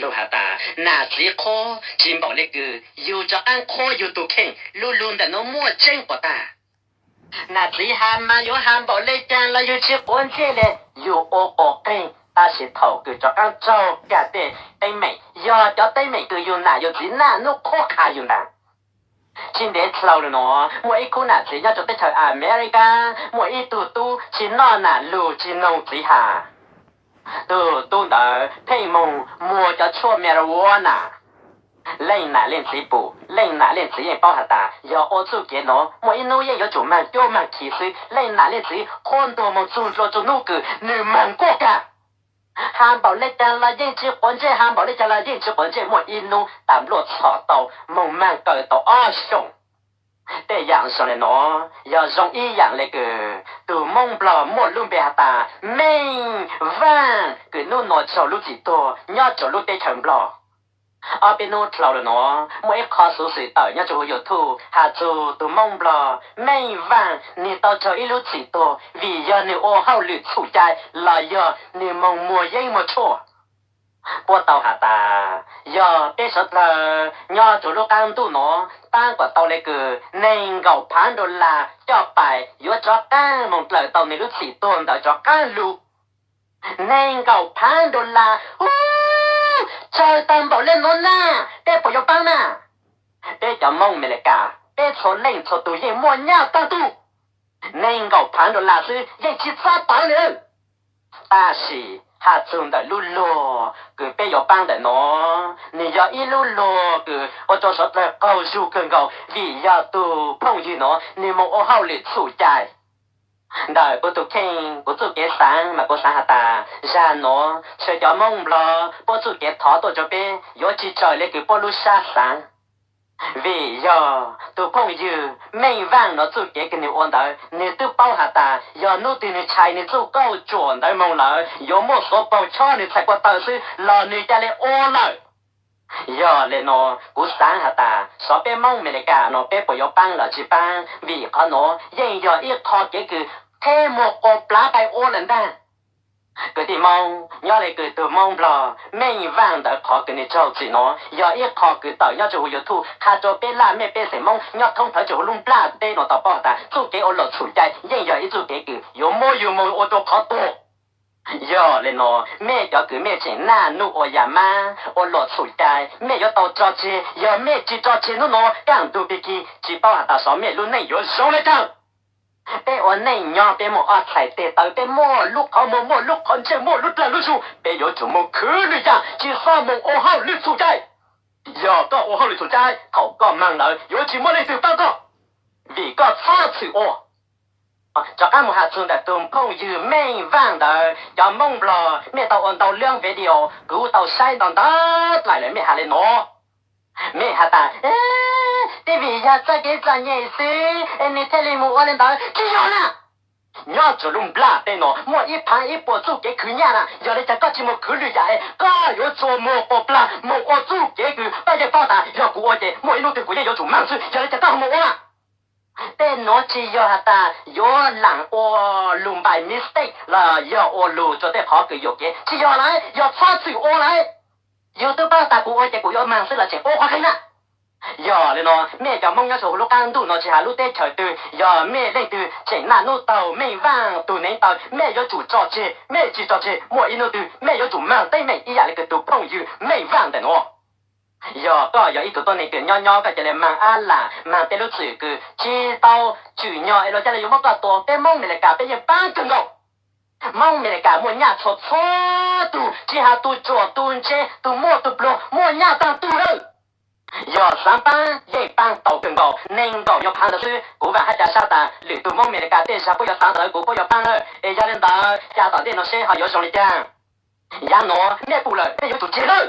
Lug has tas nam txiv qhuab tsis npaum le kws, yug rov qaab qhuab yug tug kheej. Lu lug ntawm nuav muaj tseeb quas tag. Nam txiv has mas yuav has npaum le caag los yug tsis quav ntsej le, yug ua quas qeeg. Tab sis thaum kws rov qaab raug kag tej teeb meem, yog cov teeb meem kws yug nam yug txiv naj nub qhuab qha yug ntaag. Tsis ntev dlhau lug nuav, muaj ib khub nam txiv nyob rua teb chaws America, muaj ib tug tub tsis noj nam lug tsis noog txiv has. Tug tub ntawd pheej moog muag cov tshuaj marijuana. Leej nam leej txiv pum, leej nam leej txiv yeej paub has tas yog ua txuj kev nuav muaj ib nub yeej yuav tsum maag cuab maag khi xwb. Leej nam leej txiv qhuab ntuag moog txug ntua rua nub kws nwg maag kuaj kag. Has npaum le caag los yeej tsis quav ntsej, has npaum le caag los yeej tsis quav ntsej. Muaj ib nub tas npluaj txhom tau, moog maag kaw tau ob xyoos. Tej yaam zoo le nuav yog zoo ib yaam le kws tug Moob Nplog muaj lub npe has tas Meej Vaaj kws nub nua raug lub txim tuag nyob rua lub teb chaws Nplog. Ob peb nub dlhau lug nuav muaj ib qho xuv xwm tawm nyob rua huv YouTube has txug tug Moob Nplog Meej Vaaj nwg tau raug ib lub txim tuag vim yog nwg ua hauj lwm txhum cai los yog nwg moog muag yeeb muag tshuaj. Puab tau has tas yog peb suav dlawg nyob rua lub qaab ntuj nuav taab kuas tau le kws neeg nkaum phaav dollar coj pais yuav rov qaab moog dlaws tau nwg lub txim tuag ntawd rov qaab lug. Neeg nkaum phaav dollar, tsawg taag npaum le nuav na, peb puas yuav paab na? Peb cov Moob Amelikas peb txhua leej txhua tug yeej muaj nyaj taag tug. Neeg nkaum phaav dollar xwb yeej tsis txhob tawv le. Tab sis has txug ntawm lub luag kws peb yuav paab ntawm nuav, nwg yog ib lub luag kws ua rua suav dlawg qaug zug kawg nkaus vim yog tug phooj ywg nuav nwg moog ua hauj lwm txhum cai. Ntawm kuv tug kheej kuv txuj kev xaav mas kuv xaav has tas zag nuav txhua cov Moob Nplog puab txuj kev thov tuaj rua peb yuav tsis raws le kws puab lub sab xaav. Vim yog tug phooj ywg Meej Vaaj nuav txuj kev kws nwg ua ntawd nwg twb paub has tas yog nub twg nwg tshais nwg txuj kauj tsuam ntawd moog lawm yuav muaj xuav paug chob nwg txhais kuas taw xwb los nwg ca le ua lawm. Yog le nuav kuv xaav has tas xyov peb Moob Amelikas nuav peb puas yuav paab los tsis paab vim qhov nuav yeej yog ib qho kev kws qheb muag quas plav pais ua lawm ntag. Kwv tij Moob, nyob le kws tug Moob Nplog Meej Vaaj ntawd qhov kws nwg raug txim nuav yog ib qho kws tawm nyob rua huv YouTube qha rua peb laj mej pej xeem Moob nyob thoob plawg rua huv lub nplaj teb nuav tau paub has tas txuj kev ua luam txhum cai yeej yog ib txuj kev kws yuav muab yug moog ua rua qhov tuag. Yog le nuav mej cov kws mej tseem naj nub ua yam mab ua luam txhum cai mej yuav tau tso tseg, yog mej tsis tso tseg nub nuav kaj ntug pig kig tsis paub has tas xyov mej lub neej yuav zoo le caag. Peb ua neej nyob peb muaj ob txhais teg taw, peb muaj lub qhov muag, muaj lub qhov ntsej, muaj lub dlaag lub zug, peb yuav tsum moog khwv lwm yam, tsis xob moog ua hauj lwm txhum cai. Yog koj ua hauj lwm txhum cai thaum koj maag lawm yuav tsis muaj leej twg paab koj, vim koj txhob txwm ua. Rov qaab moog has txug ntawm tug phooj ywg Meej Vaaj ntawd, cov Moob Nplog mej tau ua ntau lub video kuv tau saib ntau ntau dlaim lawm mej has le nuav. Mej has tas, twb vim yog txoj kev txom nyem xwb es nws thiaj li mus ua le ntawd, tsis yog na. Nyob rua lub nplaj teb nuav muaj ib phaav ib puas txuj kev khwv nyaj na, yog le caag koj tsis mus khwv lwm yam es koj yuav txuas muag quas plaag moog ua txuj kev kws koj yeej paub tas yog kuv ua ces muaj ib nub twg kuv yeej yuav tsum maag xwb, yog le caag koj ho mus ua na. Tej nuav tsis yog has tas yuav laam ua lug npaim mistake los yog ua lug rua tej qhov kws yuam kev, tsis yog lawm, yog txhob txwm ua lawm. Yug twb paub tas kuv ua ces kuv yuav maag xwb los tseem ua qhov kheej na. Yog le nuav mej cov Moob nyob rua huv lub qaab ntuj nuav tsis has lub teb chaws twg, yog mej leej twg tseem naj nub taug Meej Vaaj tug neev taw, mej yuav tsum tso tseg, mej tsis tso tseg muaj ib nub twg mej yuav tsum maag teeb meem ib yam le kws tug phooj ywg Meej Vaaj ntawm nuav. Yog koj yog ib tug tuab neeg kws nyob nyob koj ca le maag ab lam, maag tej lub txwm kws tsis tau tswm nyog es luag ca le yuav muab koj tua, peb Moob Amelikas peb yeej paab kawg nkaus. Moob Amelikas muaj nyaj txhua txhua tug, tsis has tug ruam tug ntse, tug muaj tug pluag, muaj nyaj taag tug lawm. Yog xaav paab yeej paab tau kawg nkaus, neeg nkaum nyuas phaav ntawd xwb. Kuv vaam hab ca sab tas lwm tug Moob Amelikas tej zag puab yuav xaav ntawd kuv puab yuav paab lawm, es yog le ntawd ca tom ntej nuav seb ho yuav zoo le caag. Yav nuav mej pum lawm mej yuav tsum tseg lawm.